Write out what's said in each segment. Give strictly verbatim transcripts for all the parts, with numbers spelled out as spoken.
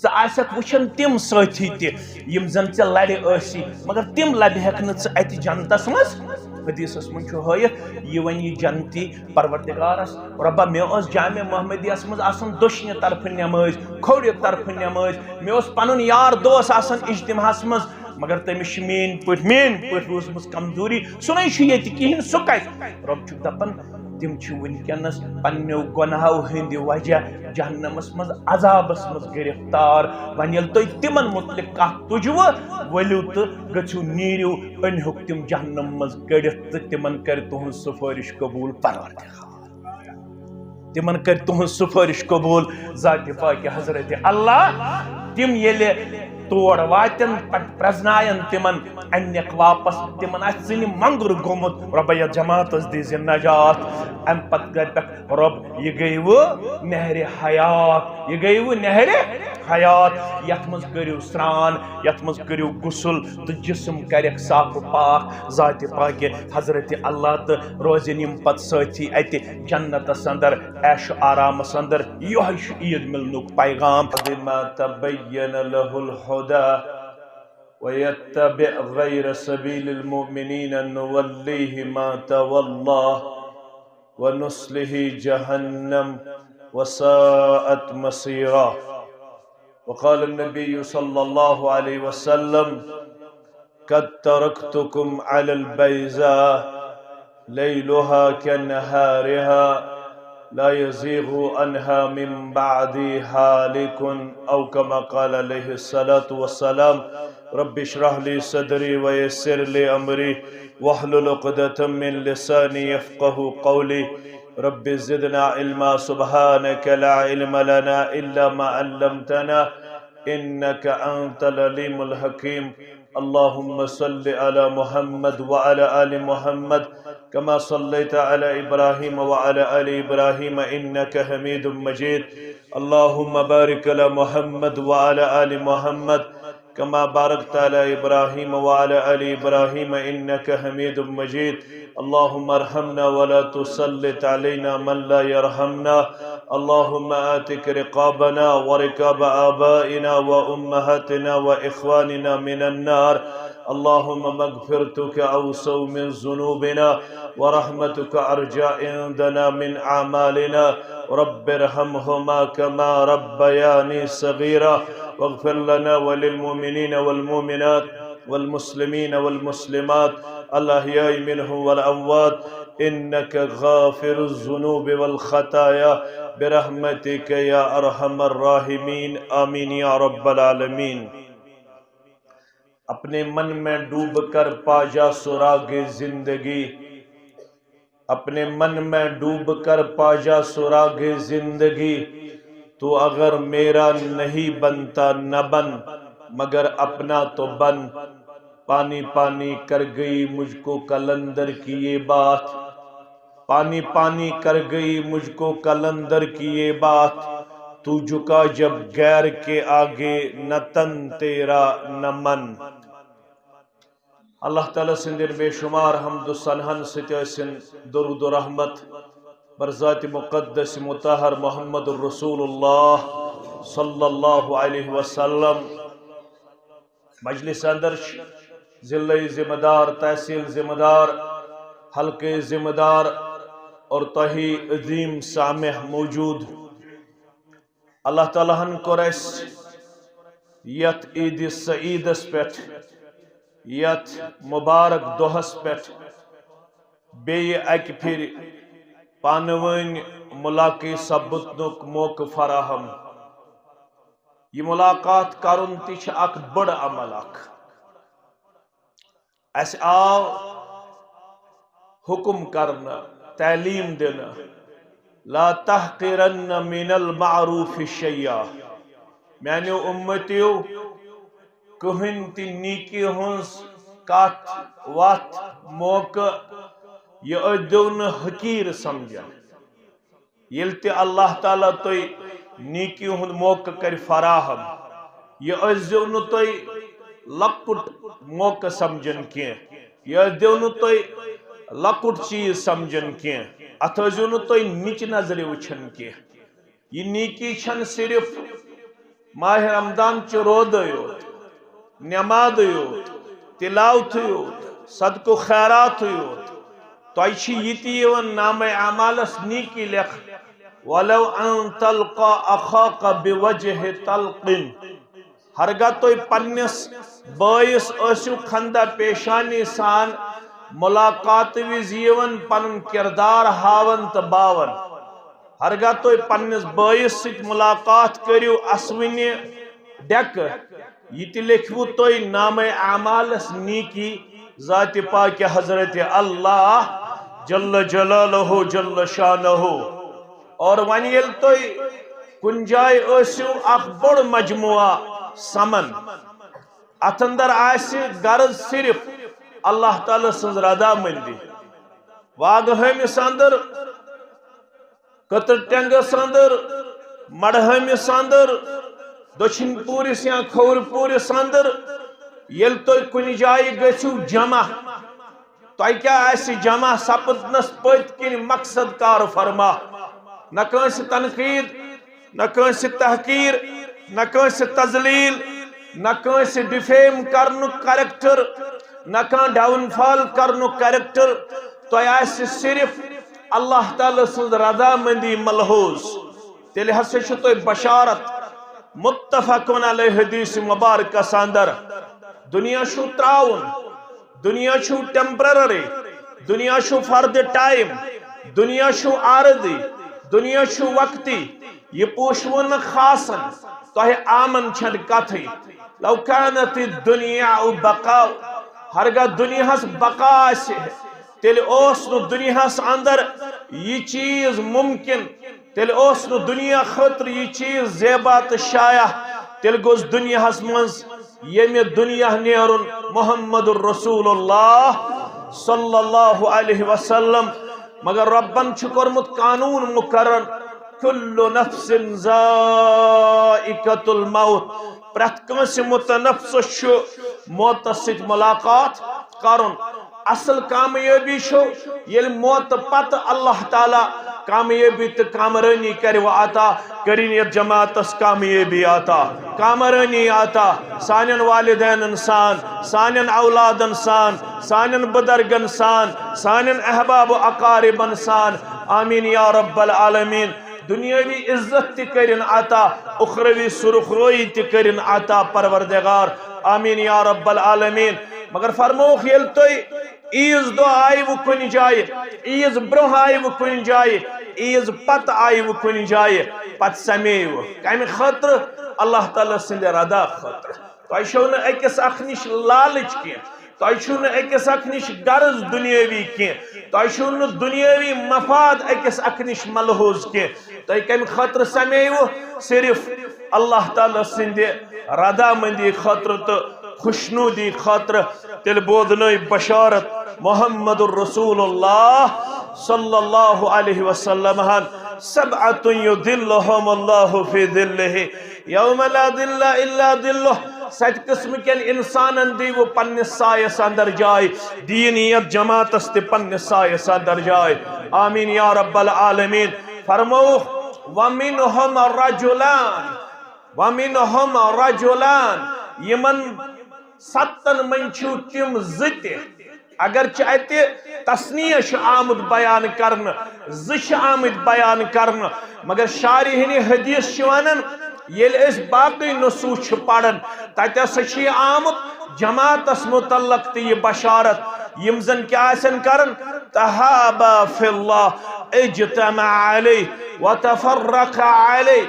ژٕ آسکھ وٕچھان تِم سٲتھی تہِ، یِم زن ژےٚ لرِ ٲسی، مگر تِم لبہِ ہٮ۪کھ نہٕ ژٕ اتہِ جنتس منٛز۔ حدیثس منٛز چھُ ہٲیِتھ، یہِ ونہِ یہِ جنتی پروردگارس، "رۄبا، مےٚ ٲس جامع محمدیس منٛز آسان دٔچھنہِ طرفہٕ نٮ۪مٲز، کھوورِ طرفہٕ نٮ۪مٲز، مےٚ اوس پنُن یار دوس آسان اجتماعس منٛز، مگر تٔمِس چھِ میٲنۍ پٲٹھۍ، میٲنۍ پٲٹھۍ روٗزمٕژ کمزوری، سُہ نَے چھُ ییٚتہِ کِہیٖنۍ، سُہ کتہِ؟" رۄب چھُ دپان، تِم چھِ وٕنکیٚنس پننیو گۄناہو ہٕنٛدِ وجہ جہنمس منٛز عذابس منٛز گرفتار۔ وۄنۍ ییٚلہِ تُہۍ تِمن متعلق کتھ تُجوٕ، ؤلِو تہٕ گٔژھِو، نیٖرِو، أنۍہوکھ تِم جہنم منٛز کٔڑِتھ تہٕ تِمن کرِ تُہنٛز سفٲرِش قبول پروردگار۔ تِمن کرِ تُہنٛز سفٲرِش قبول ذاتِ پاکہِ حضرت اللہ۔ تِم ییٚلہِ تور واتن، پتہٕ پرزناین تِمن، انکھ واپس، تِمن آسہِ ژٕنہِ مۄنگُر گوٚمُت، رۄبا، یتھ جماعتس دِزِ نجات۔ امہِ پتہٕ کرِ پٮ۪ٹھ، رۄب، یہِ گٔیوٕ نہرِ حیات، یہِ گٔیوٕ نہرِ حیات، یتھ منٛز کٔرِو سرٛان، یتھ منٛز کٔرِو غسل تہٕ جسم کرٮ۪کھ صاف و پاک ذاتِ پاکہِ حضرت اللہ، تہٕ روزن یِم پتہٕ سٲتھی اتہِ جنتس اندر، عیش و آرامس اندر۔ یِہوٚے چھُ عید مِلنُک پیغام۔ بما تبين له الهدى ويتبع غير سبيل المؤمنين نوليه ما تولى ونصله جهنم وساءت مصيرا۔ وقال النبي صلى الله عليه وسلم: قد تركتكم على البيضاء ليلها كنهارها لا يزيغ عنها من بعدي هالك، أو كما قال عليه الصلاة والسلام۔ رب اشرح لي صدري ويسر لي أمري واحلل عقدة من لساني يفقه قولي۔ رب زدنا علما، سبحانك لا علم لنا إلا ما علمتنا إنك أنت العليم الحكيم۔ اللهم صل على محمد وعلى آل محمد كما صليت على إبراهيم وعلى آل إبراهيم إنك حميد مجيد۔ اللهم بارك على محمد وعلى آل محمد كما باركت على إبراهيم وعلى آل إبراهيم إنك حميد مجيد۔ اللهم ارحمنا ولا تسلط علينا من لا يرحمنا۔ اللهم اعتق رقابنا ورقاب آبائنا وأمهاتنا وإخواننا من النار۔ اللهم مغفرتك أوسع من ذنوبنا ورحمتك أرجى عندنا من أعمالنا۔ رب ارحمهما كما ربياني صغيرا۔ واغفر لنا وللمؤمنين والمؤمنات والمسلمين والمسلمات الأحياء منهم والأموات إنك غافر الذنوب والخطايا برحمتك يا أرحم الراحمين۔ آمين يا رب العالمين۔ اپنے من میں ڈوب کر پا جا سراغ زندگی، اپنے من میں ڈوب کر پا جا سراغ زندگی۔ تو اگر میرا نہیں بنتا نہ بن، مگر اپنا تو بن۔ پانی پانی کر گئی مجھ کو قلندر کی یہ بات، پانی پانی کر گئی مجھ کو قلندر کی یہ بات، تو جھکا جب غیر کے آگے نہ تن تیرا نہ من۔ اللہ تعالیٰ سٕنٛدٮ۪ن بے شمار حمد و ثناہن سۭتۍ ٲسِن درود و رحمت بر ذات مقدس مطہر محمد الرسول اللہ صلی اللہ علیہ وسلم۔ مجلس اندر چھِ ضلعی ذمہ دار، تحصیل ذمہ دار، حلقہٕ ذمہ دار اور تۄہہِ عظیم سامع موجود۔ اللہ تعالیٰ ہن کوٚر اَسہِ یتھ عید سعیدس پٮ۪ٹھ، یتھ مبارک دۄہس پٮ۪ٹھ بیٚیہِ اکہِ پھِرِ پانہٕ وٲنۍ ملاقات سپدنُک موقعہٕ فراہم۔ یہِ ملاقات کرُن تہِ چھِ اکھ بٔڑ عمل اکھ۔ اَسہِ آو حکم کرنہٕ، تعلیٖم دِنہٕ، "لا تحقرن من المعروف شيئا"۔ میانیو اُمتیو، کٕہٕنۍ تہِ نیکی ہٕنٛز کتھ، وتھ، موقعہٕ، یہِ ٲسۍزیو نہٕ حقیٖر سمجھان۔ ییٚلہِ تہِ اللہ تعالیٰ تۄہہِ نیکی ہُنٛد موقعہٕ کرِ فراہم، یہِ ٲسۍزیو نہٕ تُہۍ لۄکُٹ موقعہٕ سمجھان کینٛہہ، یہِ ٲسۍزیو نہٕ تُہۍ لۄکُٹ چیٖز سمجھان کینٛہہ، اتھ ٲسۍزیو نہٕ تُہۍ نِچہِ نظرِ وٕچھان کینٛہہ۔ یہِ نیکی چھنہٕ صرف ماہِ رمضان چہِ روزے یوت، نمازے یوت، تلاوتھے یوت، صدقہٕ خیراتھے یوت، تۄہہِ چھِ یہِ تہِ یِوان نامہ اعمالس نیکی لیکھنہٕ۔ ولو ان تلقى اخاك بوجه طلق۔ ہرگاہ تُہۍ پننِس بٲیِس ٲسِو خندہ پیشانی سان ملاقاتہٕ وِزِ یِوان پنُن کردار ہاوان تہٕ باوان۔ ہرگاہ تُہۍ پننِس بٲیِس سۭتۍ ملاقات کٔرِو اسوٕنہِ ڈیکہٕ، یہِ تہِ لیکھوٕ تُہۍ نامہ اعمالس نیکی ذاتِ پاکہِ حضرت اللہ جل جلالہ جل شانہ۔ اور وۄنۍ ییٚلہِ تُہۍ کُنہِ جایہِ ٲسِو، اکھ بوٚڑ مجموعہ سمن، اتھ اندر آسہِ غرض صرف اللہ تعالیٰ سٕنٛز رضامندی۔ واگہٕ ہٲمِس اندر، کٔتٕر ٹینگس اندر، مڑہٲمِس اندر، دٔچھِنۍ پوٗرِس یا کھووُر پوٗرِس اندر، ییٚلہِ تُہۍ کُنہِ جایہِ گٔژھِو جمع، تۄہہِ کیٛاہ آسہِ جمع سپدنس پٔتۍ کِنۍ مقصد کار فرما؟ نہ کٲنٛسہِ تنقید، نہ کٲنٛسہِ تحقیر، نہ کٲنٛسہِ تذلیل، نہ کٲنٛسہِ ڈیفیم کرنُک کریکٹر، نہ کانٛہہ ڈاؤن فال کرنُک کریکٹر۔ تۄہہِ آسہِ صرف اللہ تعالیٰ سٕنٛز رضامندی ملحوظ۔ تیٚلہِ ہسا چھُ تۄہہِ بشارت متفقن علیہ حدیث مبارکس اندر۔ دنیا چھُو ترٛاوُن، دنیا چھُو ٹیمپرری، دنیا چھُو for the time، دنیا چھُو عارضی، دنیا چھُو وقتی۔ یہِ پوشوٕ نہٕ خاصن، تۄہہِ عامن چھنہٕ کتھٕے۔ لو كانت الدنيا بقاء، ہرگاہ دنیاہس بقا آسہِ، تیٚلہِ اوس نہٕ دنیاہس اندر یہِ چیز ممکن، تیٚلہِ اوس نہٕ دنیا خٲطرٕ یہِ چیز زیبا تہٕ شایع، تیٚلہِ گوٚژھ دنیاہس منٛز ییٚمہِ دنیا نیرُن محمد رسول اللہ صلی اللہ علیہ وسلم۔ مگر رۄبن چھُ کوٚرمُت قانون مقرر، کل نفس ذائقۃ الموت، پرٛٮ۪تھ کٲنٛسہِ متنفسس چھُ موتس سۭتۍ ملاقات کرُن۔ اصل کامیٲبی چھُ ییٚلہِ موتہٕ پتہٕ اللہ تعالیٰ کامیٲبی تہٕ کامرٲنی کرِ وۄنۍ عطا، کٔرِن یتھ جماعتس کامیٲبی عطا، کامرٲنی عطا، سانٮ۪ن والدینن سان، سانٮ۪ن اولادن سان، سانٮ۪ن بزرگن سان، سانٮ۪ن احباب و اقاربن سان۔ آمین یا رب العالمین۔ دنیاوی عزت تہِ کٔرِن عطا، اخروی سرخرویی تہِ کٔرِن عطا پروردگار۔ آمین یا رب العالمین۔ مگر فرمووُکھ، ییٚلہِ تُہۍ عیٖذ دۄہ آیوٕ کُنہِ جایہِ، عیٖذ برونٛہہ آیوٕ کُنہِ جایہِ، عیٖذ پتہٕ آیوٕ کُنہِ جایہِ، پتہٕ سمیوٕ کمہِ خٲطرٕ؟ اللہ تعالیٰ سٕنٛدِ رضا خٲطرٕ۔ تۄہہِ چھو نہٕ أکِس اکھ نِش لالٕچ کینٛہہ، تۄہہِ چھُو نہٕ أکِس اکھ نِش غرض دُنیٲوی کینٛہہ، تۄہہِ چھُو نہٕ دُنیٲوی مفاد أکِس اکھ نِش ملحوظ کینٛہہ۔ تۄہہِ کمہِ خٲطرٕ سمیوٕ؟ صرف اللہ تعالیٰ سٕنٛدِ رضامندی خٲطرٕ تہٕ خوشنودی خٲطرٕ۔ تیٚلہِ بوزنٲے بشارت محمد رسول اللہ صلی اللہ علیہ وسلم ہن، سبعة يظلهم الله في ظله يوم لا ظل إلا ظله۔ ستہِ قسمہٕ کٮ۪ن انسانن دیٖوٕ پننِس سایس اندر جاے، دِیِن یتھ جماعتس تہِ پننِس سایس اندر جاے۔ آمین یا رب العالمین۔ فرمووُکھ، ومنهم رجلان، ومنهم رجلان، یِمن ستن منٛز چھِو تِم زٕ تہِ، اگرچہِ اتہِ تثنیہ چھُ آمُت بیان کرنہٕ، زٕ چھِ آمٕتۍ بیان کرنہٕ، مگر شارحینِ حدیث چھِ ونان، ییٚلہِ أسۍ باقٕے نصوص چھِ پران، تتہِ ہسا چھُ یہِ آمُت جماعتس متعلق تہِ یہِ بشارت، یِم زن کیٛاہ آسن کران؟ تحابا فی اللہ، اجتمع علیہ وتفرق علیہ،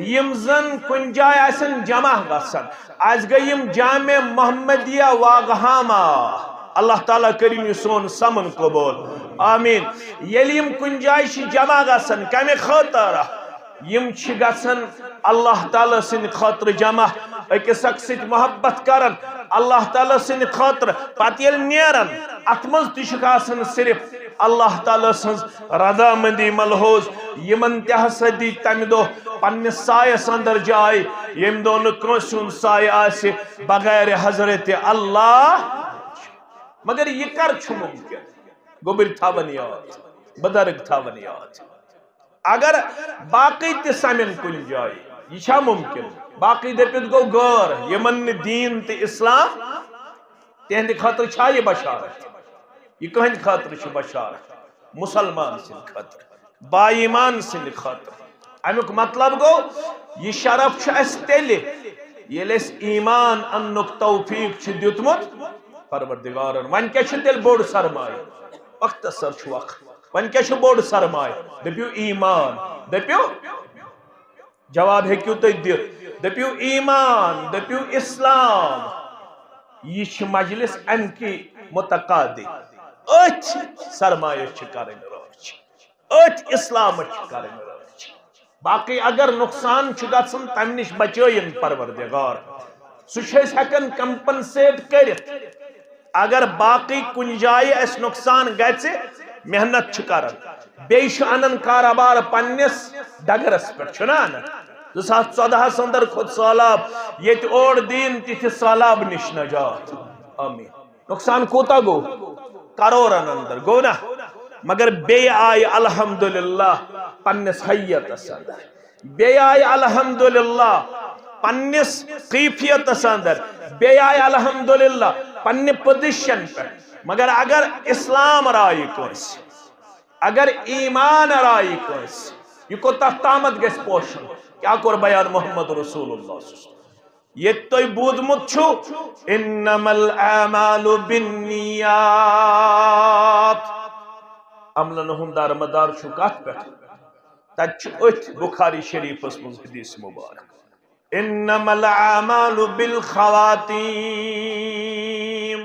یِم زن کُنہِ جایہِ آسن جمع گژھان۔ اسہِ گٔے یِم جامع محمدیہ واگہاما۔ اللہ تعالیٰ کٔرِن یہِ سون سمن قبول۔ آمین۔ ییٚلہِ یِم کُنہِ جایہِ چھِ جمع گژھان، کمہِ خٲطرٕ؟ یِم چھِ گژھان اللہ تعالیٰ سٕنٛدِ خٲطرٕ جمع، أکِس اکھ سۭتۍ محبت کران اللہ تعالیٰ سٕنٛدِ خٲطرٕ۔ پتہٕ ییٚلہِ نیران، اتھ منٛز تہِ چھُکھ آسان صرف اللہ تعالیٰ سٕنٛز رضامندی ملحوظ۔ یِمن تہِ ہسا دی تمہِ دۄہ پننِس سایس اندر جاے، ییٚمہِ دۄہ نہٕ کٲنٛسہِ ہُنٛد سایہِ آسہِ بغیر حضرت اللہ۔ مگر یہِ کر چھُ ممکن؟ گوٚبٕرۍ تھاون یاد، بزرگ تھاون یاد۔ اگر باقٕے تہِ سمن کُنہِ جایہِ، یہِ چھا ممکن؟ باقی دٔپِتھ گوٚو غٲر، یِمن نہٕ دیٖن تہٕ اسلام، تِہنٛدِ خٲطرٕ چھا یہِ بشارت؟ یہِ کٕہٕنٛدِ خٲطرٕ چھِ بشارت؟ مسلمان سٕنٛدِ خٲطرٕ، با ایمان سٕنٛدِ خٲطرٕ۔ اَمیُک مطلب گوٚو، یہِ شرف چھُ اَسہِ تیٚلہِ، ییٚلہِ اَسہِ ایمان اَننُک توفیٖق چھُ دیُتمُت پروردگارن۔ وۄنۍ کیٛاہ چھُ تیٚلہِ بوٚڑ سرمایہِ؟ مختصر چھُ وقت۔ وۄنۍ کیٛاہ چھُ بوٚڑ سرمایہِ؟ دٔپِو ایمان، دٔپِو۔ جواب ہیٚکِو تُہۍ دِتھ۔ دٔپِو ایمان، دٔپِو اسلام۔ یہِ چھِ مجلس اَمہِ کی متقاضی۔ أتھۍ سرمایس چھِ کرٕنۍ رٲچھ، أتھۍ اسلامس چھِ کرٕنۍ رٲچھ۔ باقی اگر نقصان چھُ گژھان، تَمہِ نِش بچٲیِن پروردگار۔ سُہ چھِ أسۍ ہٮ۪کان compensate کٔرِتھ۔ اگر باقی کُنہِ جایہِ اَسہِ نۄقصان گژھِ، محنت چھِ کران، بیٚیہِ چھُ انان کارٕبار پننِس ڈگرس پٮ۪ٹھ، چھُنہ انان؟ زٕ ساس ژۄدہَس اندر کھوٚت سہلاب، ییٚتہِ اوڑ دیٖن تِتھِ سہلاب نِش نجات۔ آمین۔ نۄقصان کوٗتاہ گوٚو؟ کرورن اندر گوٚو نا؟ مگر بیٚیہِ آیہِ الحمدللہ پننِس حیتس اندر، بیٚیہِ آیہِ الحمدللہ پننِس کیفیتس اندر، بیٚیہِ آیہِ الحمدللہ پننہِ position پٮ۪ٹھ۔ مگر اگر اسلام رایہِ کٲنٛسہِ، اگر ایمان رایہِ کٲنٛسہِ، یہِ کوٚت تامتھ گژھِ پوشُن؟ کیٛاہ کوٚر بیان محمد رسول اللہ صلی اللہ علیہ وسلم؟ ییٚتہِ تۄہہِ بوٗزمُت چھُ، انما الاعمال بالنیات، عملن ہُنٛد دارمدار چھُ کتھ پٮ۪ٹھ؟ تتہِ چھُ أتھۍ بخاری شریفس منٛز حدیث مبارک، انما الاعمال بالخواتیم۔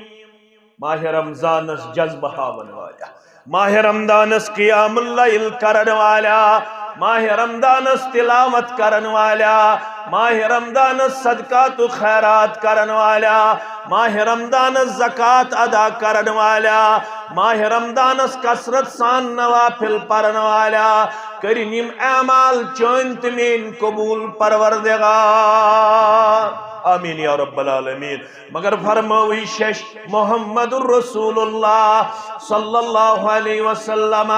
ماہ رمضانس جذبہٕ ہاون والیا، ماہ رمضانس قیام اللیل کرن والیا، ماہ رمضانس تلاوت کرن والیا، ماہ رمضانس صدقات و خیرات کرن والیا، ماہ رمضانس زکات ادا کرن والیا، ماہ رمضانس کثرت سان نوافل پرن والیا، کٔرِن یِم اعمال چٲنۍ تہٕ میٲنۍ قبول پروردگار۔ آمین یا رب العالمین۔ مگر فرمٲوٕے شش محمد رسول اللہ صلی اللہ علیہ وسلم،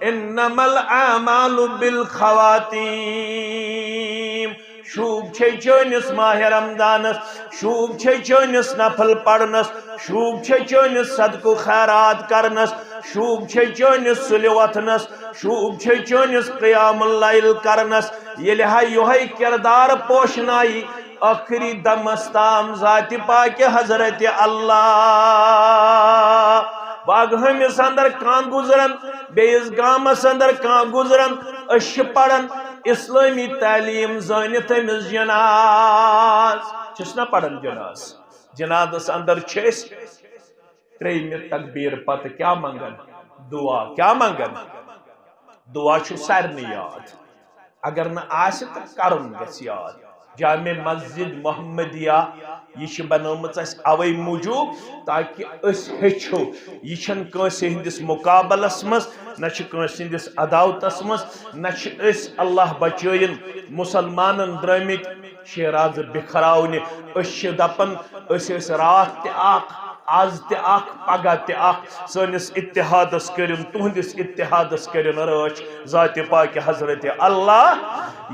انما الاعمال بالخواتیم۔ شوٗب چھے چٲنِس ماہ رمضانس، شوٗب چھے چٲنِس نفل پرنس، شوٗب چھے چٲنِس صدقہٕ خیرات کرنس، شوٗب چھے چٲنِس سُلہِ وۄتھنس، شوٗب چھے چٲنِس قیام اللیل کرنس۔ ییٚلہِ ہا یِہوٚے کردار پوشنایہِ ٲخری دمس تام ذاتِ پاکہِ حضرت اللہ۔ باغہٲمِس اندر کانٛہہ گُزران، بیٚیِس گامس اندر کانٛہہ گُزران، أسۍ چھِ پران اسلٲمی تعلیٖم زٲنِتھ أمِس جناز۔ چھِس نا پران جناز؟ جنازس اندر چھِ أسۍ ترٛیٚیِمہِ تکبیٖر پتہٕ کیٛاہ منٛگان؟ دُعا۔ کیٛاہ منٛگان؟ دُعا چھُ سارنٕے یاد۔ اگر نہٕ آسہِ تہٕ کرُن گژھِ یاد۔ جامع مسجد محمدیہ، یہِ چھِ بنٲومٕژ اَسہِ اَوَے موٗجوٗب تاکہِ أسۍ ہیٚچھو۔ یہِ چھَنہٕ کٲنٛسہِ ہٕنٛدِس مُقابلس منٛز، نہ چھِ کٲنٛسہِ ہٕنٛدِس عداوتس منٛز، نہ چھِ أسۍ، اللہ بچٲیِن، مُسلمانن درٛٲمٕتۍ شیرازٕ بِکھراونہِ۔ أسۍ چھِ دپان، أسۍ ٲسۍ راتھ تہِ اکھ، از تہِ اکھ، پگاہ تہِ اکھ۔ سٲنِس اتحادس کٔرِن، تُہنٛدِس اتحادس کٔرِن رٲچھ ذاتِ پاکہِ حضرت اللہ۔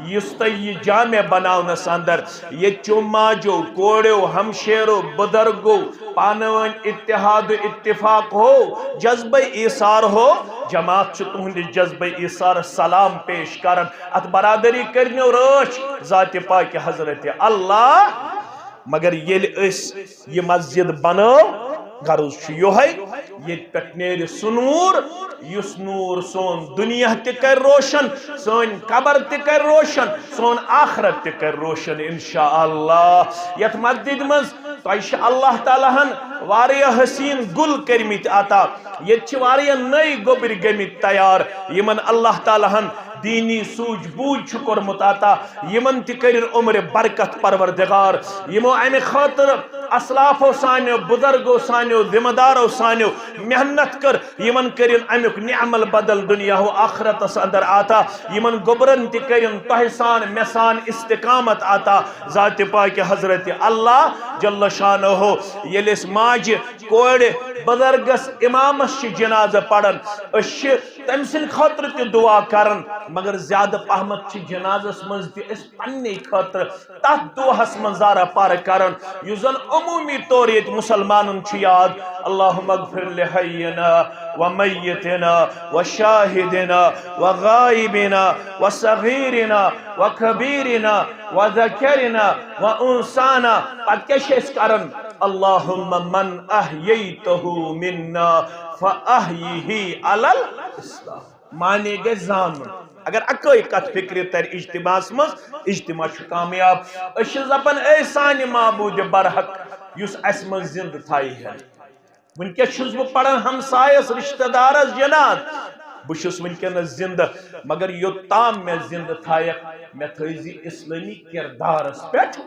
یُس تۄہہِ یہِ جامع بناونس اندر ییٚتہِ چو ماجو، کوڑیو، ہمشیرو، بُزرگو پانہٕ ؤنۍ اتحاد و اتفاق ہو، جذبہ ایثار ہو، جماعت چھُ تُہنٛدِس جذبہ ایثارس سلام پیش کران۔ اتھ برادری کٔرنیو رٲچھ ذاتِ پاکہِ حضرت اللہ۔ مگر ییٚلہِ أسۍ یہِ مسجد بنٲو، غرض چھُ یِہوٚے، ییٚتہِ پٮ۪ٹھ نیرِ سُہ نوٗر، یُس نوٗر سون دُنیا تہِ کرِ روشن، سٲنۍ قبر تہِ کرِ روشن، سون آخرت تہِ کرِ روشن انشاءاللہ۔ یتھ مسجد منٛز تۄہہِ چھِ اللہ تعالیٰ ہن واریاہ حسین گُل کٔرمٕتۍ عطا، ییٚتہِ چھِ واریاہ نٔوۍ گوٚبرۍ گٔمٕتۍ تیار، یِمن اللہ تعالیٰ ہن دیٖنی سوٗجھ بوٗجھ چھُ کوٚرمُت عطا، یِمن تہِ کٔرِن عمرِ برکت پروردگار۔ یِمو امہِ خٲطرٕ اسلافو سانیو، بُزرگو سانیو، ذمہ دارو سانیو محنت کٔر، یِمن کٔرِن امیُک نعم البدل دُنیا و آخرتس اندر عطا۔ یِمن گوٚبرن تہِ کٔرِن تۄہہِ سان مےٚ سان استقامت عطا۔ ذاتِ پاکہِ حضرت اللہ جل شانہ، ییٚلہِ أسۍ ماجہِ، کورِ، بزرگس امامس چھِ جنازٕ پران، أسۍ چھِ تٔمۍ سٕنٛدِ خٲطرٕ تہِ دعا کران، مگر زیادٕ پہمتھ چھِ جنازس منٛز تہِ أسۍ پننہِ خٲطرٕ تتھ دۄہس منٛز زارہ پارٕ کران، یُس زن عمومی طور ییٚتہِ مسلمانن چھُ یاد، اللہم اغفر لحینا و میتنا و شاہدنا و غائبنا و صغیرنا و کبیرنا و ذکرنا و انسانا۔ پتہٕ کیٛاہ چھِ أسۍ کران؟ اللہم من احییتہ منا فاحیہ علی الاسلام۔ معنی گژھِ زانُن۔ اگر اکٲے کتھ فکرِ ترِ اجتماعس منٛز، اجتماع چھُ کامیاب۔ أسۍ چھِ دپان، اے سانہِ معبود برحق، یُس اسہِ منٛز زندٕ تھایہِ ہن۔ وٕنکیٚس چھُس بہٕ پران ہمسایس، رشتہ دارس جنازٕ۔ بہٕ چھُس وٕنکیٚنس زندٕ، مگر یوٚتام مےٚ زندٕ تھایکھ، مےٚ تھٲیزِ اسلٲمی کردارس پٮ۪ٹھ۔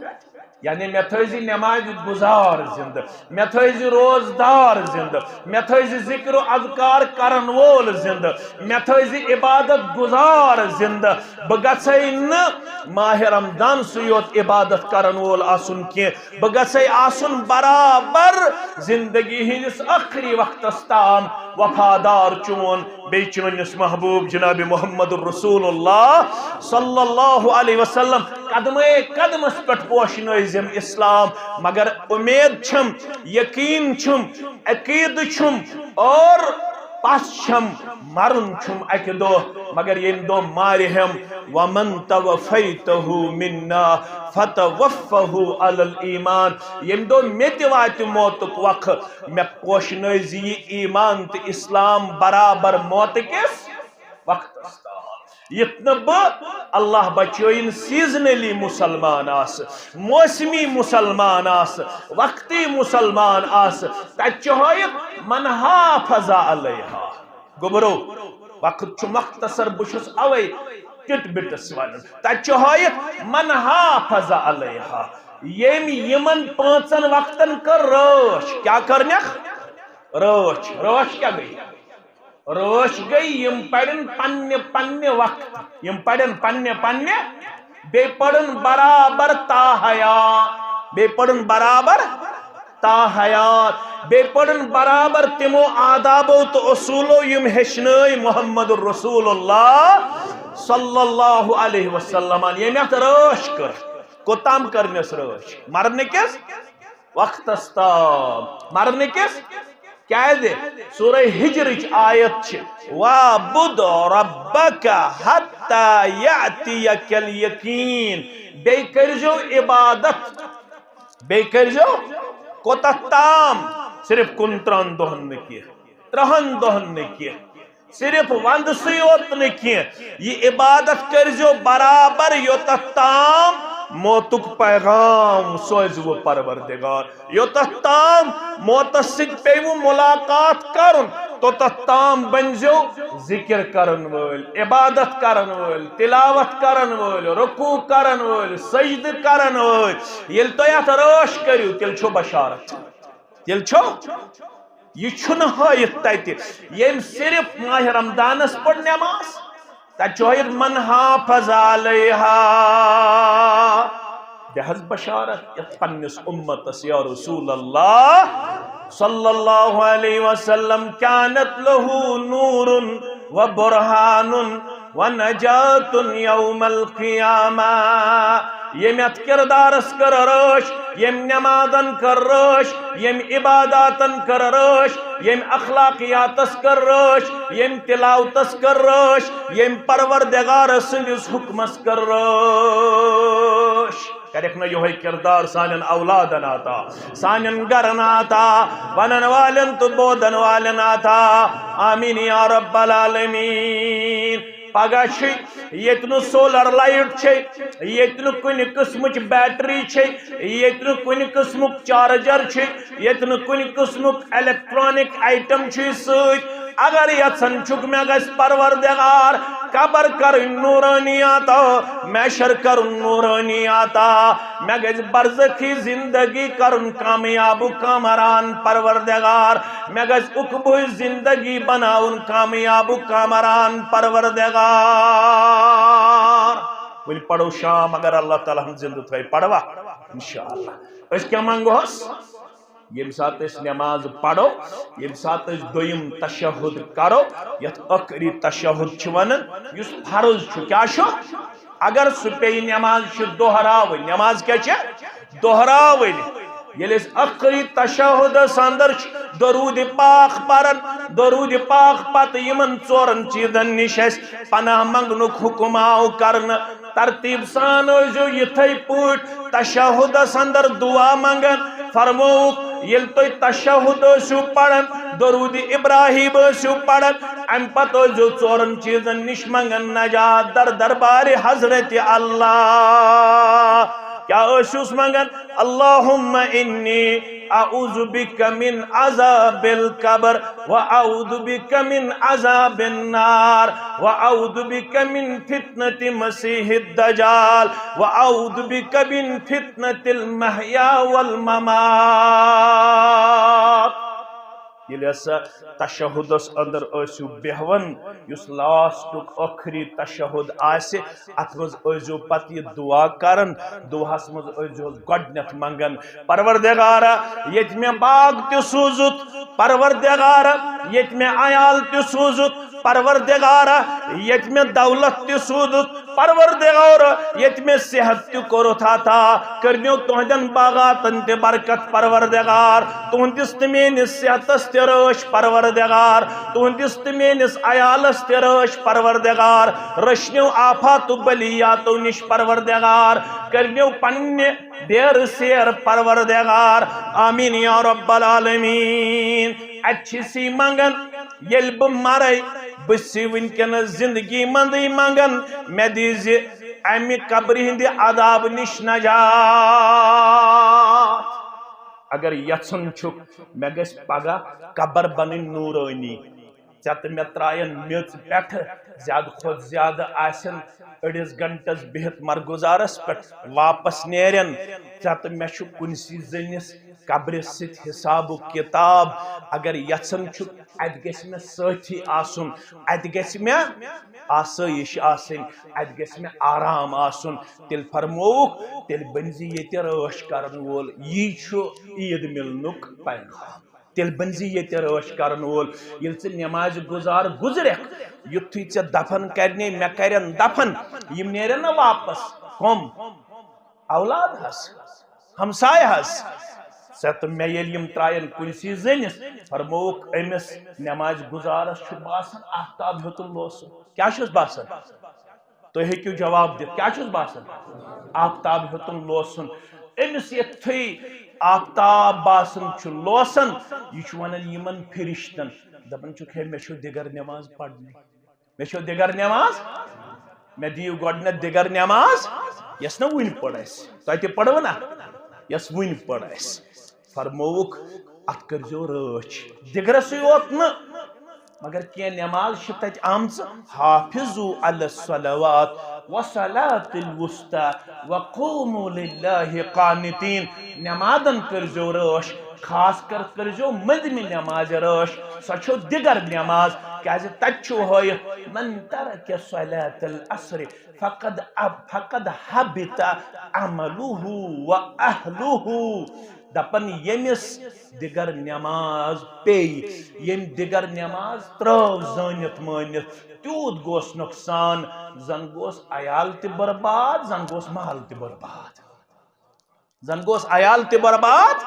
یعنی مےٚ تھٲیزِ نمازِ گزار زندٕ، مےٚ تھٲیزِ روزدار زندٕ، مےٚ تھٲیزِ ذکر و اذکار کرن وول زندٕ، مےٚ تھٲیزِ عبادت گزار زندٕ۔ بہٕ گژھے نہٕ ماہِ رمضان سُے یوت عبادت کرن وول آسُن کینٛہہ، بہٕ گژھے آسُن برابر زندگی ہٕنٛدِس ٲخری وقتس تام وفادار چون بیٚیہِ چٲنِس محبوب جناب محمد رسول اللہ صلی اللہ علیہ وسلم۔ قدمے قدمس پٮ۪ٹھ پوشنٲوزم اسلام، مگر امید چھم، یقین چھم، عقیدٕ چھم اور پس چھم، مرُن چھم اکہِ دۄہ، مگر ییٚمہِ دۄہ مارِ ہم، ومن توفیتہ منا فتوفہ علی الایمان، ییٚمہِ دۄہ مےٚ تہِ واتہِ موتُک وقت، مےٚ پوشنٲوزِ یہِ ایمان تہٕ اسلام برابر موتہٕ کِس وقتس تام۔ یِتھ نہٕ بہٕ، اللہ بچٲیِن، سیزنلی مسلمان آسہٕ، موسمی مسلمان آسہٕ، وقتی مسلمان آسہٕ، تتہِ چھُ ہٲیِتھ من حافظ علیہا۔ گوٚبرو، وقت چھُ مختصر، بہٕ چھُس اوے ٹِٹ بِٹس ونان۔ تتہِ چھُ ہٲیِتھ من حافظ علیہا۔ ییٚمۍ یِمن پانٛژن وقتن کٔر رٲچھ۔ کیٛاہ کٔرنکھ؟ رٲچھ۔ رٲچھ کیٛاہ گٔے؟ رٲچھ گٔے، یِم پرن پننہِ پننہِ وقتہٕ، یِم پرن پننہِ پننہِ، بیٚیہِ پرن برابر تا حیات، بیٚیہِ پرن برابر تا حیات، بیٚیہِ پرن برابر تِمو آدابو تہٕ اصوٗلو یِم ہیٚچھنٲے محمد رسول اللہ صلی اللہ علیہ وسلمن، ییٚمۍ اتھ رٲچھ کٔر۔ کوٚتام کٔرنس رٲچھ؟ مرنہٕ کِس وقتس تام۔ مرنہٕ کِس؟ کیازِ؟ سورہ ہجرٕچ آیت چھِ، "واعبد ربک حتی یأتیک الیقین"۔ بیٚیہِ کٔرزیو عبادت۔ بیٚیہِ کٔرزیو کوتاہ تام؟ صرف کُنترٛہن دۄہن نہٕ کینٛہہ، ترٛہن دۄہن نہٕ کینٛہہ، صرف وندسٕے یوت نہٕ کینٛہہ، یہِ عبادت کٔرزیو برابر یوٚتتھ تام موتُک پیغام سوزِوٕ پروردگار، یوٚتتھ تام موتس سۭتۍ پیٚیِوٕ ملاقات کرُن، توٚتتھ تام بٔنزیو ذکر کرن وٲلۍ، عبادت کرن وٲلۍ، تلاوت کرن وٲلۍ، رکوع کرن وٲلۍ، سجدٕ کرن وٲلۍ۔ ییٚلہِ تُہۍ اتھ رٲچھ کٔرِو، تیٚلہِ چھو بشارت۔ تیٚلہِ چھو، یہِ چھُنہٕ ہٲیِتھ تتہِ، ییٚمۍ صرف ماہِ رمضانس پٔر نٮ۪ماز، تتہِ چھُ ہٲیِتھ من حافظ علیہا۔ دِ حظ بشارت یتھ پننِس امتس یا رسول اللہ صلی اللہ علیہ وسلم، کانت لہ نور و برہان و نجات یوم القیامہ۔ ییٚمۍ اتھ کردارس کٔر رٲچھ، ییٚمۍ نمازن کٔر رٲچھ، ییٚمۍ عباداتن کٔر رٲچھ، ییٚمۍ اخلاقیاتس کٔر رٲچھ، ییٚمۍ تلاوتس کٔر رٲچھ، ییٚمۍ پروردگار سٕنٛدِس حکمس کٔر رٲچھ۔ کرکھ نہ یہوے کردار سانٮ۪ن اولادن عطا، سانٮ۪ن گرن عطا، ونن والٮ۪ن تہٕ بوزن والٮ۪ن عطا۔ آمین یا رب العالمین۔ پگاہ چھِ ییٚتہِ نہٕ سولر لایٹ چھے، ییٚتہِ نہٕ کُنہِ قٕسمٕچ بیٹری چھے، ییٚتہِ نہٕ کُنہِ قٕسمُک چارجر چھُ، ییٚتہِ نہٕ کُنہِ قٕسمُک الیکٹرانک آیٹم چھُے سۭتۍ، اگر یژھان چھُکھ مےٚ گژھِ پروردگار قبر کرٕنۍ نورانیات، محشر کرُن نورانیات، مےٚ گژھِ برزخی زندگی کرُن کامیاب کامران پروردگار، مےٚ گژھِ عقبٕچ زندگی بناوُن کامیاب کامران پروردگار۔ وۄنۍ پرو شام، اگر اللہ تعالیٰ ہن زندٕ تھٲے، پروا؟ انشاءاللہ۔ أسۍ کیٛاہ منگوس؟ ییٚمہِ ساتہٕ أسۍ نٮ۪ماز پرو، ییٚمہِ ساتہٕ أسۍ دوٚیِم تشہد کرو، یتھ ٲخری تشہد چھِ ونان، یُس فرض چھُ، کیٛاہ چھُ؟ اگر سُہ پیٚیہِ نٮ۪ماز چھِ دۄہراوٕنۍ، نٮ۪ماز کیٛاہ چھِ؟ دۄہراوٕنۍ۔ ییٚلہِ أسۍ ٲخری تشہدس اندر چھِ درود پاک پران، درود پاک پتہٕ یِمن ژورن چیٖزن نِش اَسہِ پناہ منگنُک حُکم آو کرنہٕ، ترتیب سان ٲسۍزیو یِتھے پٲٹھۍ تشہدس اندر دعا منگان۔ فرمووُکھ، ییٚلہِ تُہۍ تشہد ٲسِو پران، درود ابراہیم ٲسِو پران، امہِ پتہٕ ٲسۍزیو ژورن چیٖزن نِش منگان نجات در دربارِ حضرت اللہ۔ کیٛاہ ٲسِوس منگان؟ اللہم انی اعوذ بک من عذاب القبر و اعوذ بک من عذاب النار و اعوذ بک من فتنة مسیح الدجال و اعوذ بک من فتنة المحیا والممات۔ ییٚلہِ ہسا تشہدس اندر ٲسِو بیہوان، یُس لاسٹُک ٲخری تشہد آسہِ، اتھ منٛز ٲسۍزیو پتہٕ یہِ دعا کران، دعاہس منٛز ٲسۍزیوس گۄڈٕنیتھ منگان، پروردگارا، ییٚتہِ مےٚ باغ تہِ سوٗزُتھ، پروردگارا، ییٚتہِ مےٚ عیال تہِ سوٗزُتھ، پروردگارا، ییٚتہِ مےٚ دولت تہِ سوٗزُتھ، پروردگار، ییٚتہِ مےٚ صحت تہِ کوٚرُتھ عطا، کٔرنیو تُہنٛدٮ۪ن باغاتن تہِ برکت، پروردگار، تُہنٛدِس تہٕ میٲنِس صحتس تہِ رٲچھ، پروردگار، تُہنٛدِس تہٕ میٲنِس عیالس تہِ رٲچھ، پروردگار، رٔچھنیو آفات و بلیاتو نِش، پروردگار، کٔرنیو پننہِ ڈیرٕ سیر، پروردگار، آمین یا رب العالمین۔ اتہِ چھِ سی منگان، ییٚلہِ بہٕ مرے، بہٕ چھُس وٕنکیٚنس زندگی منٛزٕے منگان، مےٚ دیٖزِ امہِ قبرِ ہٕنٛدِ عذاب نِش نجات۔ اگر یژھان چھُکھ مےٚ گژھِ پگاہ قبر بنٕنۍ نورٲنی، ژےٚ تہٕ مےٚ ترٛاین میٚژ پٮ۪ٹھٕ، زیادٕ کھۄتہٕ زیادٕ آسن أڑِس گنٹس بِہِتھ مرگُزارس پٮ۪ٹھ واپس نیرن، ژےٚ تہٕ مےٚ چھُ کُنسی زٔنِس قبرِ سۭتۍ حساب و کتاب۔ اگر یژھان چھُکھ اتہِ گژھِ مےٚ سٲتھی آسُن، اتہِ گژھِ مےٚ آسٲیِش آسٕنۍ، اتہِ گژھِ مےٚ آرام آسُن، تیٚلہِ فرمووُکھ، تیٚلہِ بٔنزِ ییٚتہِ رٲچھ کرن وول۔ یی چھُ عید مِلنُک پیغام۔ تیٚلہِ بٔنزِ ییٚتہِ رٲچھ کرن وول۔ ییٚلہِ ژٕ نمازِ گُزار گُزرکھ، یُتھُے ژےٚ دفن کرنے، مےٚ کرن دفن، یِم نیرن نہ واپس۔ کم؟ اولاد حظ، ہمسایہ حظ، ژےٚ تہٕ مےٚ ییٚلہِ یِم ترٛاین کُنسی زٔنِس، فرمووُکھ، أمِس نمازِ گُزارس چھُ باسان آفتاب ہیوٚتُن لوسُن۔ کیٛاہ چھُس باسان؟ تُہۍ ہیٚکِو جواب دِتھ، کیٛاہ چھُس باسان؟ آفتاب ہیوٚتُن لوسُن۔ أمِس یُتھُے آفتاب باسان چھُ لوسان، یہِ چھُ ونان یِمن فرشتن، دپان چھُکھ، ہے، مےٚ چھُ دِگر نماز پرنہِ۔ مےٚ چھو دِگر نماز؟ مےٚ دِیِو گۄڈٕنٮ۪تھ دِگر نماز، یۄس نہٕ وُنہِ پٔر اَسہِ۔ تۄہہِ تہِ پٔرٕو نا؟ یۄس وُنہِ پٔر اَسہِ۔ فرمووُکھ، اَتھ کٔرۍزیو رٲچھ۔ دِگرَسٕے یوت نہٕ، مگر کینٛہہ نماز چھِ تَتہِ آمژٕ، حافظوا علی الصلوات وصلاة الوسطی وقوموا للہ قانتین۔ نمازن کٔرۍزیو رٲچھ، خاص کر کٔرۍزیو مٔنٛزمہِ نمازِ رٲچھ، سۄ چھو دِگر نماز، کیازِ تتہِ چھُو ہٲیِتھ، من ترک صلاة العصر فقد اب-، فقد حبط عمله و اہله۔ دپان ییٚمِس دِگر نماز پیٚیہِ، ییٚمۍ دِگر نماز ترٲو زٲنِتھ مٲنِتھ، تیوٗت گوس نۄقصان، زن گوس عیال تہِ برباد، زن گوس مال تہِ برباد۔ زن گوس عیال تہِ برباد۔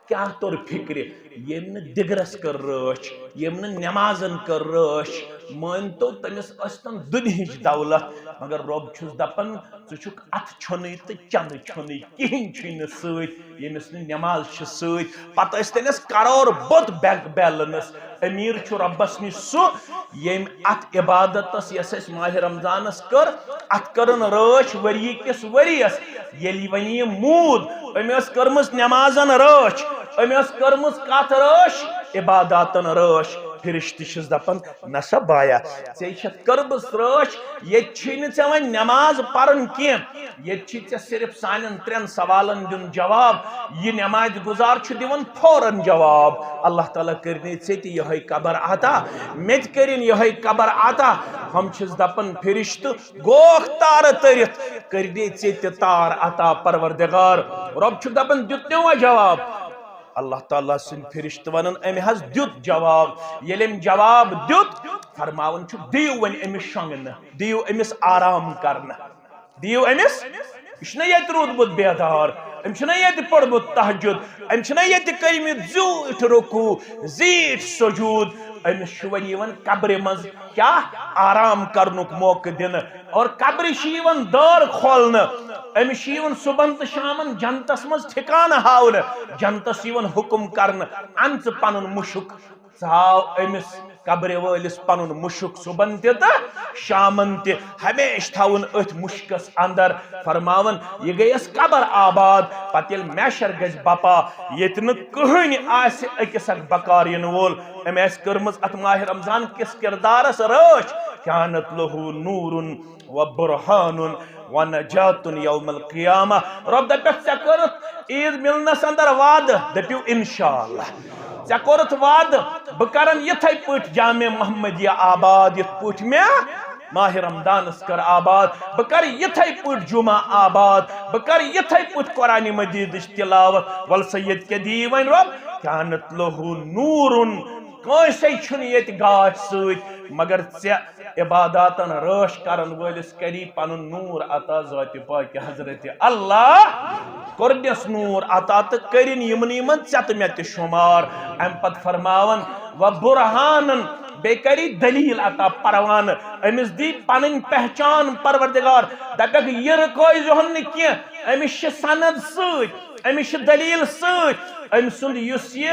کیٛاہ توٚر فکرِ؟ ییٚمۍ نہٕ دِگرس کٔر رٲچھ، ییٚمۍ نہٕ نٮ۪مازن کٔر رٲچھ، مٲنۍ تو تٔمِس ٲسۍ تن دُنہِچ دولت، مگر رۄب چھُس دپان، ژٕ چھُکھ اتھٕ چھۄنٕے تہٕ چندٕ چھۄنٕے، کِہیٖنۍ چھُے نہٕ سۭتۍ، ییٚمِس نہٕ نٮ۪ماز چھِ سۭتۍ۔ پتہٕ ٲسۍ تٔمِس کرور بوٚد بینک بیلنس۔ امیر چھُ رۄبس نِش سُہ، ییٚمۍ اتھ عبادتس، یۄس اسہِ ماہِ رمضانس کٔر، اتھ کٔرٕن رٲچھ ؤری کِس ؤریس۔ ییٚلہِ وۄنۍ یہِ موٗد، أمۍ ٲس کٔرمٕژ نٮ۪مازن رٲچھ، أمۍ ٲس کٔرمٕژ کتھ رٲچھ؟ عباداتن رٲچھ۔ فرشتہٕ چھِس دپان، نسا بایا، ژےٚ چھتھ کٔرمٕژ رٲچھ، ییٚتہِ چھُے نہٕ ژےٚ وۄنۍ نٮ۪ماز پرٕنۍ کینٛہہ، ییٚتہِ چھُے ژےٚ صرف سانٮ۪ن ترٛٮ۪ن سوالن دیُن جواب۔ یہِ نٮ۪مازِ گُزار چھُ دِوان فوراً جواب، اللہ تعالیٰ کٔرِنَے ژےٚ تہِ یِہوٚے قبر عطا، مےٚ تہِ کٔرِن یِہوٚے قبر عطا۔ ہم چھِس دپان فرشتہٕ، گوکھ تارٕ تٔرِتھ، کٔرِنَے ژےٚ تہِ تار عطا پروردگار۔ رۄب چھُ دپان، دیُت نہ وۄنۍ جواب؟ اللہ تعالیٰ سٕنٛدۍ فرشتہٕ ونان، أمۍ حظ دیُت جواب۔ ییٚلہِ أمۍ جواب دیُت، فرماوان چھُ، دِیِو وۄنۍ أمِس شۄنٛگنہٕ، دِیِو أمِس آرام کرنہٕ، دِیِو أمِس۔ یہِ چھُنہ ییٚتہِ روٗدمُت بیدار، أمۍ چھُنہ ییٚتہِ پوٚرمُت تہجد، أمۍ چھُنہ ییٚتہِ کٔرمٕتۍ زیوٗٹھ رکوع، زیٖٹھ سجوٗد۔ أمِس چھُ وۄنۍ یِوان قبرِ منٛز کیٛاہ؟ آرام کرنُک موقعہٕ دِنہٕ۔ اور قبرِ چھِ یِوان دٲر کھولنہٕ۔ أمِس چھِ یِوان صُبحن تہٕ شامن جنتس منٛز ٹھکانہٕ ہاونہٕ۔ جنتس یِوان حُکم کرنہٕ، "اَن ژٕ پنُن مُشُک۔" ژٕ ہاو أمِس قبرِ وٲلِس پنُن مُشُک صُبحن تہِ تہٕ شامن تہِ۔ ہمیشہِ تھاوُن أتھۍ مُشکس اندر۔ فرماوان، یہِ گٔیَس قبر آباد۔ پتہٕ ییٚلہِ محشر گژھِ بپا، ییٚتہِ نہٕ کٕہٕنۍ آسہِ أکِس اکھ بکار یِنہٕ وول۔ أمۍ آسہِ کٔرمٕژ اتھ ماہِ رمضان کِس کردارس رٲچھ۔ کانت لہو نورن و برہانن و نجاتن یوم القیامہ۔ رۄب دپٮ۪کھ، ژےٚ کٔرٕتھ عیٖد مِلنس اندر وعدٕ، دٔپِو انشاءاللہ۔ ژےٚ کوٚرُتھ وعدٕ، بہٕ کرن یِتھے پٲٹھۍ جامع محمدیہ آباد، یِتھ پٲٹھۍ مےٚ ماہِ رمضانس کٔر آباد۔ بہٕ کرٕ یِتھے پٲٹھۍ جمعہ آباد، بہٕ کرٕ یِتھے پٲٹھۍ قرآن مجیدٕچ تلاوت۔ ول سا ییٚتہِ کیٛاہ دِیی وۄنۍ رۄب؟ کانت لہو نورن۔ کٲنٛسے چھُنہٕ ییٚتہِ گاش سۭتۍ، مگر ژےٚ عباداتن رٲچھ کرن وٲلِس کری پنُن نور عطا ذاتِ پاکِ حضرت اللہ۔ کوٚرنس نور عطا تہٕ کٔرِن یِمنٕے منٛز ژےٚ تہٕ مےٚ تہِ شُمار۔ امہِ پتہٕ فرماون، و برہانن، بیٚیہِ کری دلیل عطا پروانہٕ۔ أمِس دی پنٕنۍ پہچان پروردگار۔ دپکھ، یہِ رُکٲے زِہون نہٕ کینٛہہ، أمِس چھِ سند سۭتۍ، أمِس چھِ دلیل سۭتۍ۔ أمۍ سُنٛد یُس یہِ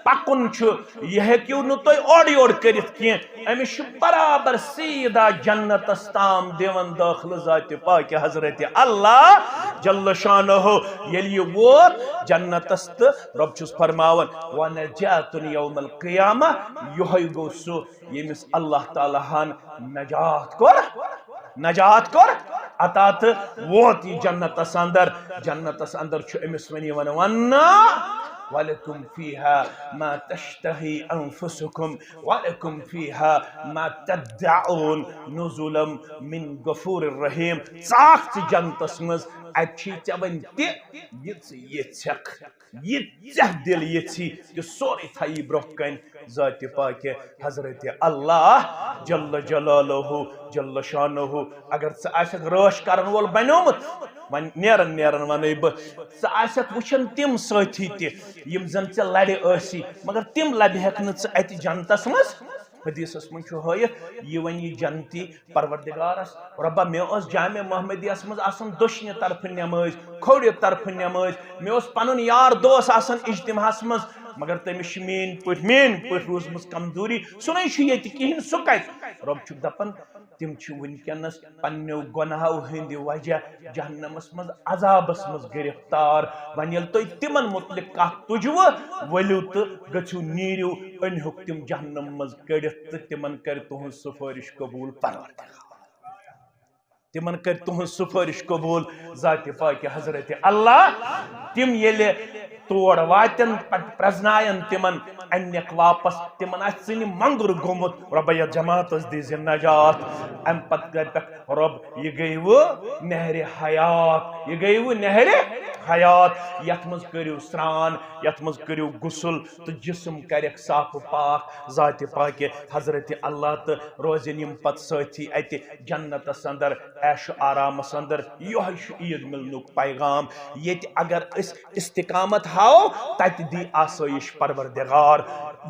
پکُن چھُ، یہِ ہیٚکِو نہٕ تُہۍ اورٕ یورٕ کٔرِتھ کینٛہہ۔ أمِس چھُ برابر سیدھا جنتس تام دِوان دٲخلہٕ ذاتِ پاکِ حضرت اللہ جل شانہ۔ ییٚلہِ یہِ ووت جنتس تہٕ رۄب چھُس فرماوان، "ونجاتن یوم القیامہ"، یِہوٚے گوٚو سُہ ییٚمِس اللہ تعالیٰ ہن نجات کوٚر، نجات کوٚر عطا تہٕ ووت یہِ جنتس اندر۔ جنتس اندر چھُ أمِس وۄنۍ یِوان وننہٕ، "ولکم فیہا ما تشتہی انفسکم ولکم فیہا ما تدعون نزلا من غفور الرحیم"۔ ژاکھ ژٕ جنتس منٛز، اتہِ چھی ژےٚ وۄنۍ تہِ یہِ ژٕ یژھکھ۔ یہِ ژےٚ دِل یژھی، تہِ سورُے تھایی برونٛہہ کنہِ ذاتِ پاکہِ حضرت اللہ جل جلالہ جل شانہ۔ اگر ژٕ آسکھ رٲچھ کرن وول بنیومُت، وۄنۍ نیرن نیرن ونَے بہٕ، ژٕ آسکھ وٕچھان تِم سٲتھی تہِ یِم زن ژےٚ لرِ ٲسی، مگر تِم لبہِ ہٮ۪کھ نہٕ ژٕ اتہِ جنتس منٛز۔ حدیثس منٛز چھُ ہٲیِتھ، یہِ وۄنۍ یہِ جنتی پروردگارس، "رۄبا، مےٚ ٲس جامع محمدیس منٛز آسان دٔچھنہِ طرفہٕ نٮ۪مٲز، کھوٚورِ طرفہٕ نٮ۪مٲز، مےٚ اوس پنُن یار دوس آسان اجتماعس منٛز، مگر تٔمِس چھِ میٲنۍ پٲٹھۍ، میٲنۍ پٲٹھۍ روٗزمٕژ کمزوری، سُہ نَے چھُ ییٚتہِ کِہیٖنۍ، سُہ کتہِ؟" رۄب چھُ دپان، تِم چھِ وٕنکیٚنس پننیو گۄناہو ہٕنٛدِ وجہ جہنمس منٛز عذابس منٛز گرفتار۔ وۄنۍ ییٚلہِ تُہۍ تِمن متعلق کتھ تُجوٕ، ؤلِو تہٕ گٔژھِو، نیٖرِو، أنۍہُکھ تِم جہنم منٛز کٔڑِتھ تہٕ تِمن کرِ تُہنٛز سفٲرِش قبول پروردگار۔ تِمن کرِ تُہنٛز سفٲرِش قبول ذاتِ پاکہِ حضرت اللہ۔ تِم ییٚلہِ تور واتن، پتہٕ پرزناین تِمن، اننکھ واپس، تِمن آسہِ ژٕنہِ مۄنگُر گوٚمُت، "رۄبہ، یتھ جماعتس دیٖزِ نجات۔" امہِ پتہٕ کرِ پٮ۪ٹھ، "رۄب، یہِ گٔیوٕ نہرِ حیات، یہِ گٔیوٕ نہرِ حیات، یتھ منٛز کٔرِو سرٛان، یتھ منٛز کٔرِو غسل تہٕ جسم کرٮ۪کھ صاف و پاک ذاتِ پاکہِ حضرت اللہ، تہٕ روزن یِم پتہٕ سٲتھی اتہِ جنتس اندر، عیش و آرامس اندر۔" یِہوٚے چھُ عیٖد مِلنُک پیغام۔ ییٚتہِ اگر أسۍ استقامت ہاوو، تتہِ دی آسٲیِش پروردگار۔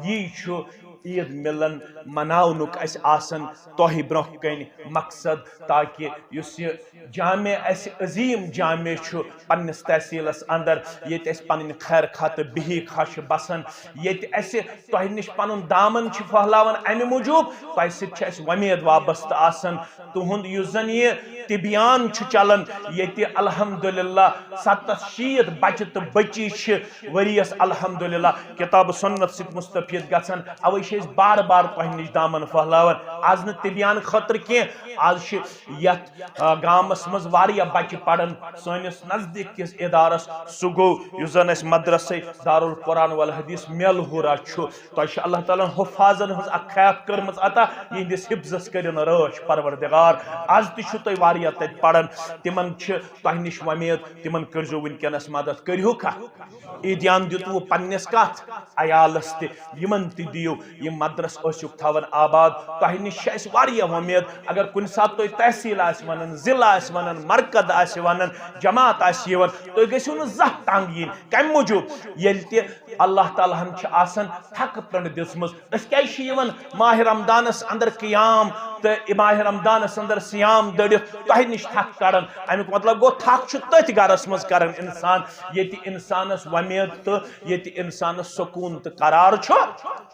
یی چھُ عیٖد مِلن مناونُک اَسہِ آسان تۄہہِ برونٛہہ کنہِ مقصد، تاکہِ یُس یہِ جامع اَسہِ عظیٖم جامع چھُ پننِس تحصیلس اندر، ییٚتہِ اَسہِ پنٕنۍ خیر خواہ تہٕ بِہِکھ خۄش بسان، ییٚتہِ اَسہِ تۄہہِ نِش پنُن دامن چھِ پھٔہلاوان، امہِ موٗجوٗب تۄہہِ سۭتۍ چھِ اَسہِ وۄمید وابستہٕ آسان۔ تُہُنٛد یُس زن یہِ تبیان چھُ چلان، ییٚتہِ الحمدللہ ستتھ شیٖتھ بچہِ تہٕ بچی چھِ ؤریَس الحمدللہ کتاب سنت سۭتۍ مستفید گژھان۔ اوے چھِ أسۍ بار بار تۄہہِ نِش دامن پھٔہلاوان۔ از نہٕ تبیان خٲطرٕ کینٛہہ، از چھِ یتھ، آ، گامس منٛز واریاہ بچہِ پران۔ سٲنِس نزدیٖک کِس ادارس، سُہ گوٚو یُس زن اسہِ مدرسے دارالقرآن والحدیث میلہورہ چھُ۔ تۄہہِ چھِ اللہ تعالیٰ ہن حفاظن ہٕنٛز اکھ خیف کٔرمٕژ عطا، یِہنٛدِس حفظس کٔرِن رٲچھ پروردگار۔ از تہِ چھُ تۄہہِ واریاہ یتھ تتہِ پران، تِمن چھِ تۄہہِ نِش وۄمید، تِمن کٔرزیو وٕنکیٚنس مدد۔ کٔرِہُکھا؟ عیٖدیان دیُتوٕ پننِس کتھ عیالس تہِ، یِمن تہِ دِیِو۔ یِم مدرس ٲسِو تھاوان آباد۔ تۄہہِ نِش چھِ اَسہِ واریاہ وۄمید۔ اگر کُنہِ ساتہٕ تُہۍ تحصیٖل آسہِ ونان، ضلع آسہِ ونان، مرکز آسہِ ونان، جماعت آسہِ یِوان، تُہۍ گٔژھِو نہٕ زانٛہہ تنگ یِنۍ۔ کمہِ موٗجوٗب؟ ییٚلہِ تہِ اللہ تعالیٰ ہن چھِ آسان تھکہٕ پٔنڈ دِژمٕژ۔ أسۍ کیازِ چھِ یِوان ماہِ رمضانس اندر قیام تہٕ ماہِ رمضانس اندر صیام دٔڑِتھ تۄہہِ نِش تھکھ کڑان؟ امیُک مطلب گوٚو، تھکھ چھُ تٔتھۍ گرس منٛز کران انسان، ییٚتہِ انسانس وۄمید تہٕ ییٚتہِ انسانس سکوٗن تہٕ قرار چھُ۔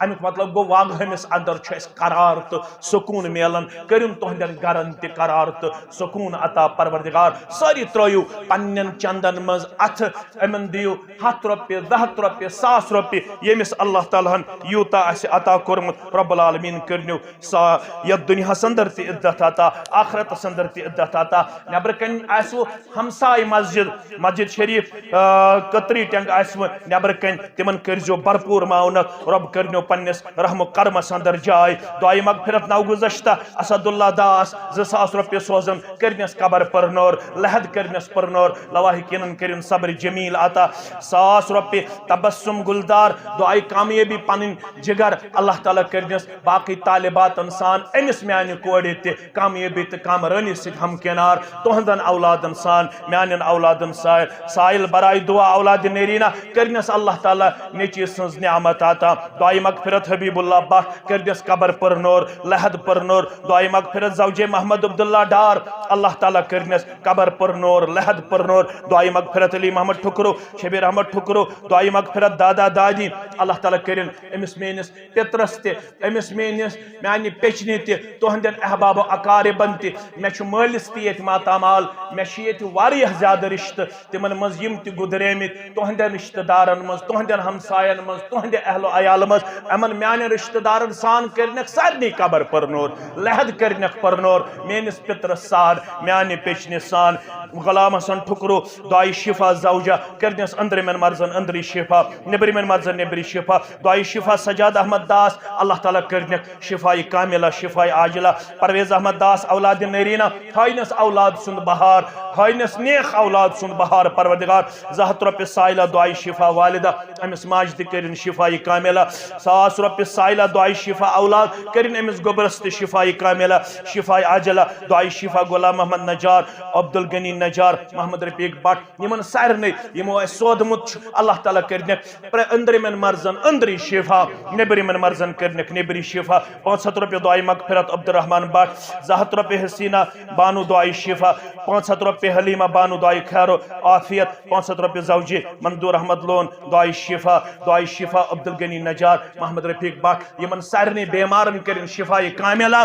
امیُک مطلب گوٚو، واگہٲمِس اندر چھُ اَسہِ قرار تہٕ سکوٗن میلان۔ کٔرِن تُہنٛدٮ۪ن گرن تہِ قرار تہٕ سکوٗن عطا پروردگار۔ سٲری ترٲیِو پننٮ۪ن چندن منٛز اتھٕ، یِمن دِیِو ہتھ رۄپیہِ، زٕ ہتھ رۄپیہِ، ساس رۄپیہِ، ییٚمِس اللہ تعالیٰ ہن یوٗتاہ آسہِ عطا کوٚرمُت۔ رب العالمین کٔرنو سا یتھ دُنیاہس اندر تہِ عزت عطا، آخرتس اندر تہِ عزت عطا۔ نٮ۪برٕ کنہِ آسِوٕ ہمساے مسجد، مسجد شریف، آ، کتری ٹینگ آسِوٕ نٮ۪برٕ کنہِ، تِمن کٔرزیو بھرپوٗر معاونت۔ رب کٔرنو پننِس رحم و کرمس اندر جاے۔ دعایہِ مغفرت نوگُزشتہ اسد اللہ داس زٕ ساس رۄپیہِ سوزن، کٔرنس قبر پرنور، لحد کٔرنس پرنور، لواحقینن کٔرِن صبر جمیل عطا۔ ساس رۄپیہِ تبسم گلدار، دعایہِ کامیٲبی پنٕنۍ جگر، اللہ تعالیٰ کٔرنس باقٕے طالباتن سان أمِس میانہِ کورِ تہِ کامیٲبی تہٕ کامرٲنی سۭتۍ ہمکنار۔ تُہنٛدن اولادن سان، میانٮ۪ن اولادن سان، سائل برائے دعا اولاد نیرینہ، کٔرنس اللہ تعالیٰ نیچی سٕنٛز نعمت عطا۔ دعایہِ مغفرت حبیب اللہ بٹ، کٔرنس قبر پرنور، لحد پرنور۔ دعایہِ مغفرت زوجے محمد عبداللہ ڈار، اللہ تعالیٰ کٔرنس قبر پرنور، لحد پرنور۔ دعایہِ مغفرت علی محمد ٹھکرو، شبیر احمد ٹھکرو۔ دعایہِ مغفرت دادا دادی، اللہ تعالیٰ کٔرِن أمِس میٲنِس پِترس تہِ، أمِس میٲنِس، میانہِ پیچنہِ تہِ، تُہنٛدٮ۪ن احباب و اقاربن تہِ۔ مےٚ چھُ مٲلِس تہِ ییٚتہِ ماتامال، مےٚ چھِ ییٚتہِ واریاہ زیادٕ رشتہٕ، تِمن منٛز یِم تہِ گُزریمٕتۍ، تُہنٛدٮ۪ن رشتہٕ دارن منٛز، تُہنٛدٮ۪ن ہمساین منٛز، تُہنٛدِ اہل و عیال منٛز، یِمن میانٮ۪ن رشتہٕ دارن سان کٔرنکھ سارنٕے قبر پرنور، لحد کٔرنکھ پرنور، میٲنِس پِترس سان، میانہِ پیچنہِ سان، غلام حسن ٹھکرو، دعایہِ شفا زوجہ، کٔرنس أنٛدرِمٮ۪ن مرضن أنٛدری شفا، نیٚبرِمٮ۪ن مرضن نیٚبری شفا۔ دعایہِ شفا سجاد احمد داس، اللہ تعالیٰ کٔرنکھ شفایہِ کاملہ، شفایہِ عاجلہ۔ پرویز احمد داس اولاد نرینہ، ہٲینس اولاد سُنٛد بہار، ہٲینس نیک اولاد سُنٛد بہار پروردگار۔ زٕ ہتھ رۄپیہِ سائلہ، دعایہِ شفا والدہ، أمِس ماجہِ تہِ کٔرِن شفایہِ کاملہ۔ ساس رۄپیہِ سائلہ، دعایہِ شفا اولاد، کٔرِن أمِس گوٚبرس تہِ شفایہِ کاملہ، شفایہِ عاجلہ۔ دعایہِ شفا غلام محمد نجار، عبدالغنی نجار، محمد رفیق بٹ، یِمن سارنٕے یِمو اَسہِ سودمُت چھُ، اللہ تعالیٰ کٔرنکھ پرٛ-، أنٛدرِمٮ۪ن مرضن أنٛدری شفا، نیٚبرِمٮ۪ن مرضن کٔرنکھ نیٚبری شفا۔ پانٛژھ ہتھ رۄپیہِ دعایہِ مغفرت عبدالرحمان بٹ، زٕ ہتھ رۄپیہِ حسینہ بانو دعایہِ شفا، پانٛژھ ہتھ رۄپیہِ حلیمہ بانو دعایہِ خیر و عافیت، پانٛژھ ہتھ رۄپیہِ زوجی مندور احمد لون دعایہِ شفا، دعایہِ شفا عبدالغنی نجار، محمد رفیق بٹ، یِمن سارنٕے بیمارن کٔرِن شفایہِ کاملہ،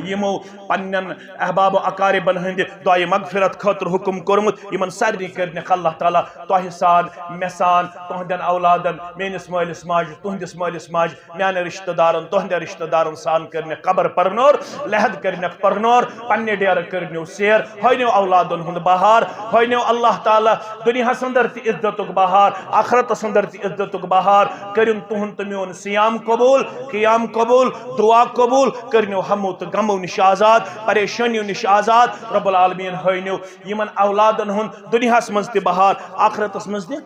یِمو پننٮ۪ن احباب و اقاربن ہٕنٛدِ دعایہِ مغفرت خٲطرٕ حکم کوٚرمُت، یِمن سارنٕے کٔرنکھ اللہ تعالیٰ تۄہہِ سان، مےٚ سان، تُہنٛدٮ۪ن اولادن، میٲنِس مٲلِس ماجہِ، تُہنٛدِس مٲلِس ماجہِ، میانٮ۪ن رشتہٕ دارن، تُہنٛدٮ۪ن رشتہٕ دارن سان کٔرنکھ قبر پرنور، لحد کٔرنکھ پرنور، پننہِ ڈیرٕ کٔرنیو سیر، ہٲینیو اولادن ہُنٛد بہار، ہٲینیو اللہ تعالیٰ دُنیاہس اندر تہِ عزتُک بہار، آخرتس اندر تہِ عزتُک بہار، کٔرِن تُہُنٛد تہٕ میون صیام قبول، قیام قبول، دعا قبول، کٔرنیو ہمو تہٕ غمو نِش آزاد، پریشٲنیو نِش آزاد۔ رب العالمین ہٲینیو یِمن اولادن ہُنٛد دُنیاہس منٛز تہِ بہار، آخرتس منٛز تہِ۔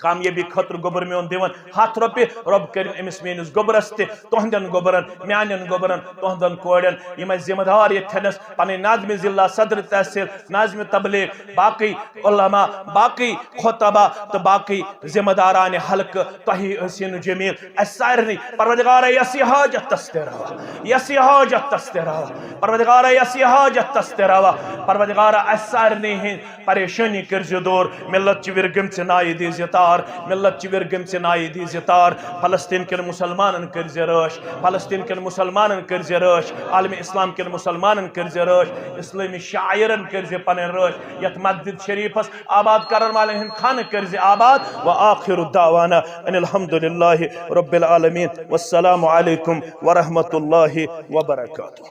کامیٲبی خٲطرٕ گوٚبُر میون دِوان ہتھ رۄپیہِ، رۄب کٔرِن أمِس میٲنِس گوٚبرس تہِ، تُہنٛدٮ۪ن گوٚبرن، میانٮ۪ن گوٚبرن، تُہنٛدٮ۪ن کورٮ۪ن، یِم اَسہِ ذمہٕ دار ییٚتھٮ۪نس پنٕنۍ ناظمِ ضلع، صدر تحصیل، ناظمِ تبلیغ، باقٕے علماء، باقٕے خطبہ تہٕ باقٕے ذمہٕ دارانہِ حلقہٕ، تۄہہِ حسین جمیل، اَسہِ سارنٕے۔ پروردگارا، یۄس یہِ حاجت تس تہِ روا، یۄس یہِ حاجت تس تہِ روا، پروردگارا، یۄس یہِ حاجت تس تہِ روا، پروردگارا، اَسہِ سارنٕے ہٕنٛدۍ پریشٲنی کٔرزِ دوٗر۔ ملت چھِ وِرگٔمژِ نایہِ دیٖزِ تار، ملت چھِ وِرگٔمژِ نایہِ دیٖزِ تار۔ فلسطین کٮ۪ن مُسلمانن کٔرزِ رٲچھ، فلسطین کٮ۪ن مُسلمانن کٔرزِ رٲچھ، عالمِ اسلام کٮ۪ن مُسلمانن کٔرزِ رٲچھ، اسلٲمی شاعرن کٔرزِ پنٕنۍ رٲچھ، یتھ مسجد شریفس آباد کرن والٮ۪ن ہٕنٛدۍ خانہٕ کٔرزِ آباد۔ وآخر دعوانا ان الحمد للہ رب العالمین۔ والسلام علیکم ورحمۃ اللہ وبرکاتہ۔